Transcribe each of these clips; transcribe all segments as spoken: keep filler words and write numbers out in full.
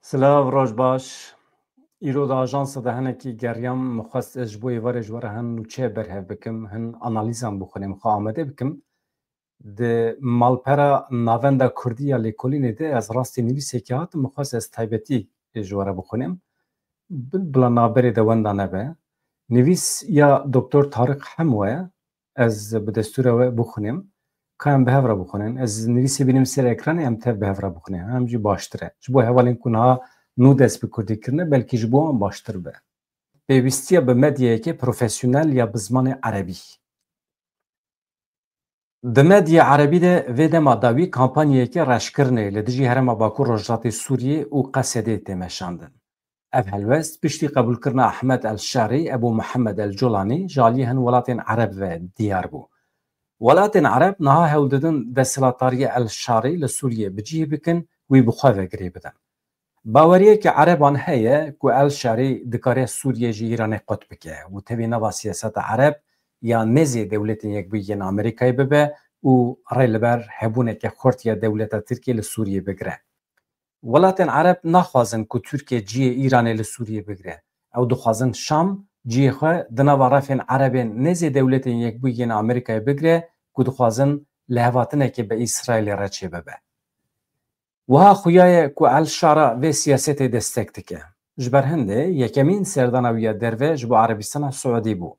Silav, roj baş. Îro di ajansa de hinekî geriyam, min xwest ez ji bo êvarê ji we re hin nûçe berhev bikim, hin analîzan bixwînim, xwe amade bikim. Di malpera Navenda Kurdî ya lêkolînê de ez rastî nivîsekê hatim, min xwest ez taybetî ji we re bixwînim. Bi-, bila navberê de wenda nebe. Nivîs ya Doktor Tariq Hemo ye, ez bi destûra we bixwînim. Ka em bi hev re bixwînin. Ez nivîsê bînim ser ekranê, em tev bi hev re bixwînin. Em jî baştir e. Ji bo hevalên ku niha nû dest bi kurdî kirine, belkî ji bo wan baştir be. Pêwîstiya bi medyayeke profesyonel ya bi zimanê erebî. Di medyaya erebî de vê dema dawî kampanyayeke reşkirinê li dijî herêma Bakur Rojhilatê Sûriyê û Qesedê tê meşandin. Ev helwest piştî qebûlkirina Ehmed El Şarî, Ebû Mihemed El Colanî ji aliyê hin welatên ereb ve diyar bû. Welatên ereb niha hewl didin desthilatdariya El Şarî li Sûriyê bi cih bikin, wî bi xwe ve girê bidin. Baweriyeke ereban heye ku El Şarî dikare Sûriye ji Îranê qut bike û tevî nava siyaseta ereb ya nêzî Dewletên Yekbûyî yên Amerîkayê bibe û rê li ber hebûneke xurt ya dewleta Tirkiyê li Sûriyê bigire. Welatên ereb naxwazin ku Tirkiye cihê Îranê li Sûriyê bigire. Ew dixwazin Şam cihê xwe di nava refên erebên nêzî Dewletên Yekbûyî yên Amerîkayê bigire ku dixwazin lihevhatinekê bi Îsraîlê re çêbibe. Wiha xuya ye ku El Şara vê siyasetê destek dike. Ji ber hindê yekemîn serdana wî ya derve ji bo Erebistana Siûdî bû.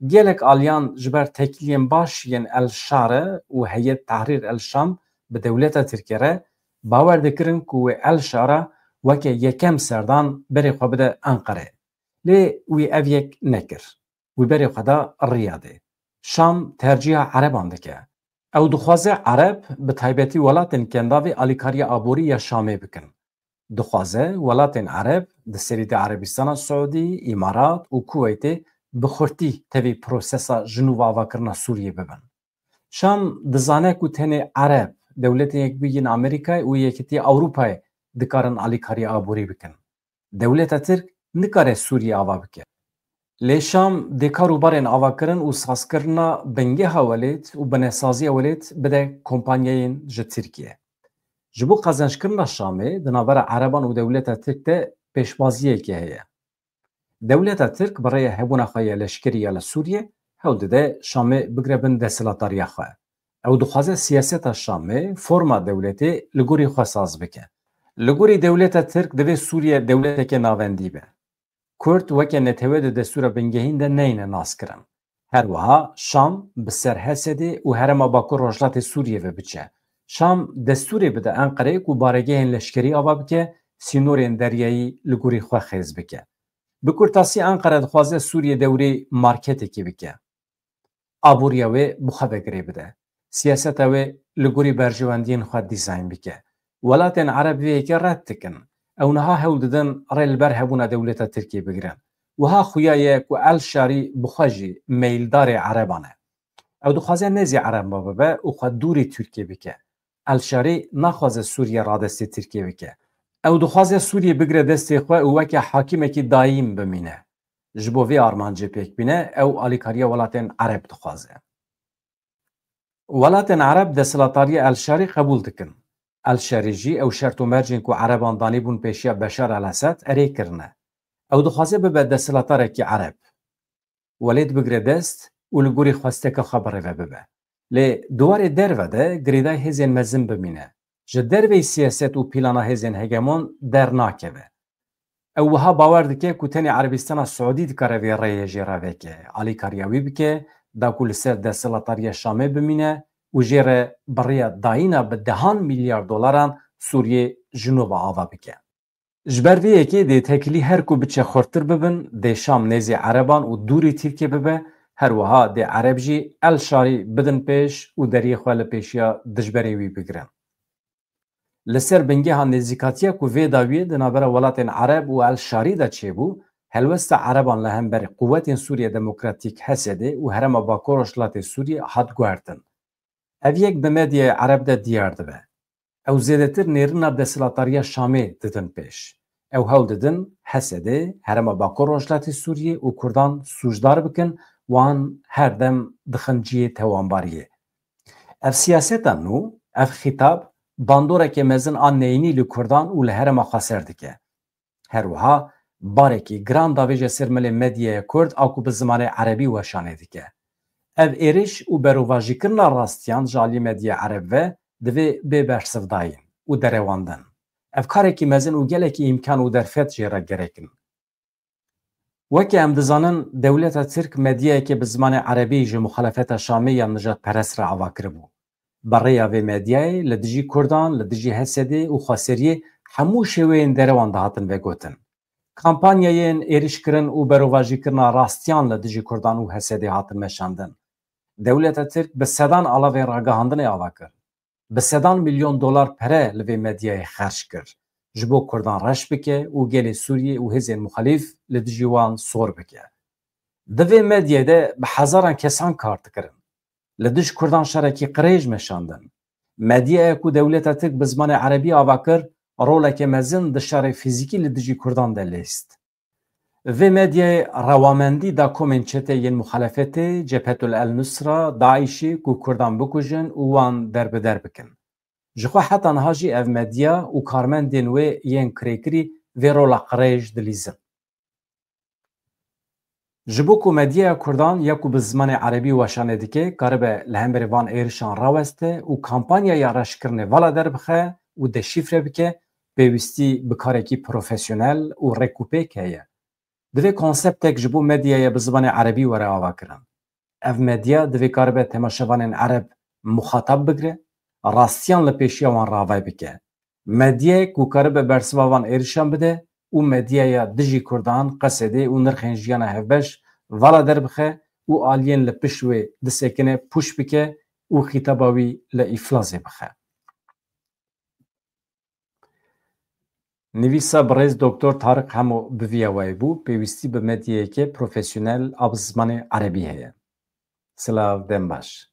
Gelek aliyan ji ber têkiliyên baş yên El Şare û Heyet Tehrîr El Şam bi dewleta Tirkiyê re bawer dikirin ku wê El Şara weke yekem serdan berê xwe bide Enqerê. Lê wî ev yek nekir. Wî berê xwe da Riyadê. Şam tercîha ereban dike. Ew dixwaze ereb, bi taybetî welatên Kendavê, alîkariya aborî ya Şamê bikin. Dixwaze welatên ereb, di serî de Erebistana Siûdî, Îmarat û Kuweytê, bi xurtî tevî prosesa ji nû ve avakirina Sûriyê bibin. Şam dizane ku tenê ereb, Dewletên Yekbûyî yên Amerîkayê û Yekîtiya Ewropayê dikarin alîkariya aborî bikin. Dewleta Tirk nikare Sûriyê ava bike. Lê Şam dê kar û barên avakirin û sazkirina bingeha welêt û binesaziya welêt bide kompanyayên ji Tirkiyê. Ji bo qezençkirina Şamê di navbera ereban û dewleta Tirk de pêşbaziyekê heye. Dewleta Tirk bi rêya hebûna xwe ya leşkerî ya li Sûriyê hewl dide Şamê bigire bin desthilatdariya xwe. Ew dixwaze siyaseta Şamê, forma dewletê li gorî xwe saz bike. Li gorî dewleta Tirk divê Sûriye dewleteke navendî be. Kurd weke netewe di destûra bingehîn de neyne naskirin. Her wiha Şam bi ser Hesedê û herêma Bakur Rojhilatê Sûriyê ve biçe. Şam destûrê bide Enqereyê ku baregehên leşkerî ava bike, sînorên deryayî li gorî xwe xêz bike. Bi kurtasî Enqere dixwaze Sûriye dewrê marketekê bike. Aboriya wê bi xwe ve girê bide. Siyaseta wê li gorî berjewendiyên xwe dîzayn bike. Welatên ereb vê yekê red dikin. Ew niha hewl didin rê li ber hebûna dewleta Tirkiyê bigirin. Wiha xuya ye ku El Şarî bi xwe jî meyildarê ereban e. Ew dixwaze nêzî ereban bibe û xwe dûrî Tirkiyê bike. El Şarî naxwaze Sûriye radestê Tirkiyê bike. Ew dixwaze Sûriye bigire destê xwe û weke hakîmekî dayîm bimîne. Ji bo vê armancê pêk bîne, ew alîkariya welatên ereb dixwaze. Welatên ereb desthilatdariya El Şarî qebûl dikin. El Şarî jî ew şert û mercên ku ereban danîbûn pêşiya Beşar El Esed erê kirine. Ew dixwaze bibe desthilatdarekî ereb. Welêt bigire dest û li gorî xwesteka xwe birêve bibe. Lê di warê derve de girêdayî hêzên mezin bimîne. Ji derveyî siyaset û plana hêzên hegemon dernakeve. Ew wiha bawer dike ku tenê Erebistana Siûdî dikare vê rêyê jê re veke, alîkariya wî bike, da ku li ser desthilatdariya Şamê bimîne û jê re bi rêya dayîna bi dehan milyar dolaran Sûriyê ji nû ve ava bike. Ji ber vê yekê dê têkilî her ku biçe xurttir bibin, dê Şam nêzî ereban û dûrî Tirkiyê bibe, her wiha dê ereb jî El Şarî bidin pêş û deriyê xwe li pêşiya dijberên wî bigirin. Li ser bingeha nêzîkatiya ku vê dawiyê di navbera welatên ereb û El Şarî de çêbû, helwesta ereban li hember quwetên Sûriye Demokratîk, Hesedê, û herêma Bakur Rojhilatê Sûriyê hat guhertin. Ev yek di medyaya ereb de diyar dibe. Ew zêdetir nêrîna desthilatdariya Şamê didin pêş. Ew hewl didin Hesedê, herêma Bakur Rojhilatê Sûriyê û Kurdan sûcdar bikin, wan her dem dixin cihê tewanbariyê. Ev siyaseta nû, ev xîtab bandoreke mezin a neyînî li Kurdan û li herêma xweser dike. Her wiha barekî giran davêje ser milê medyaya Kurd a ku bi zimanê erebî weşanê dike. Ev êriş û berovajîkirina rastiyan ji aliyê medyaya ereb ve divê bê bersivdayîn û derewandin. Ev karekî mezin û gelekî îmkan û derfet jê re gerek in. Weke em dizanin, dewleta Tirk medyayeke bi zimanê erebî ji muxalefeta Şamê ya nijadperest re ava kiribû. Bi rêya vê medyayê li dijî Kurdan, li dijî H S D û Xweseriyê hemû şêweyên derewan dihatin vegotin. Kampanyayên êrişkirin û berovajîkirina rastiyan li dijî Kurdan û H S D hatin meşandin. Dewleta Tirk bi sedan alavên ragihandinê ava kir. Bi sedan milyon dolar pere li vê medyayê xerc kir, ji bo Kurdan reş bike û gelê Sûriyê û hêzên muxalîf li dijî wan sor bike. Di vê medyayê de bi hezaran kesan kar dikirin. Li dij Kurdan şerekî qirêj meşandin. Medyaya ku dewleta Tirk bi zimanê erebî ava kir, roleke mezin di şerê fîzîkî li dijî Kurdan de lîst. Vê medyayê rewamendî da komên çeteyên muxalefetê, Cebhetul El Nusra, DAIŞê ku Kurdan bikujin û wan derbider bikin. Ji xwe heta niha jî ev medya û karmendên wê yên kirêkirî vê rola qirêj dilîzin. Ji bo ku medyaya Kurdan ya ku bi zimanê erebî weşanê dike, karibe li hemberî van êrişan raweste û kampanya ya reşkirinê vala derbixe û deşîfre bike, pêwîstî bi karekî profesyonel û rêkûpêk heye. Divê konseptek ji bo medyaya bi zimanê erebî were avakirin. Ev medya divê karibe temaşevanên ereb muxatab bigire, rastiyan li pêşiya wan ravay bike. Medyayek ku karibe bersiva van êrişan bide û medyaya dijî Kurdan, Qesedê û nirxên jiyana hevbeş vala derbixe û aliyên li pişt wê disekine pûç bike û xîtaba wî li îflazê bixe. Nivîsa birêz Doktor Tariq Hemo bi vî awayî bû, pêwîstî bi medyayeke profesyonel a bi zimanê erebî heye. Silav, dem baş.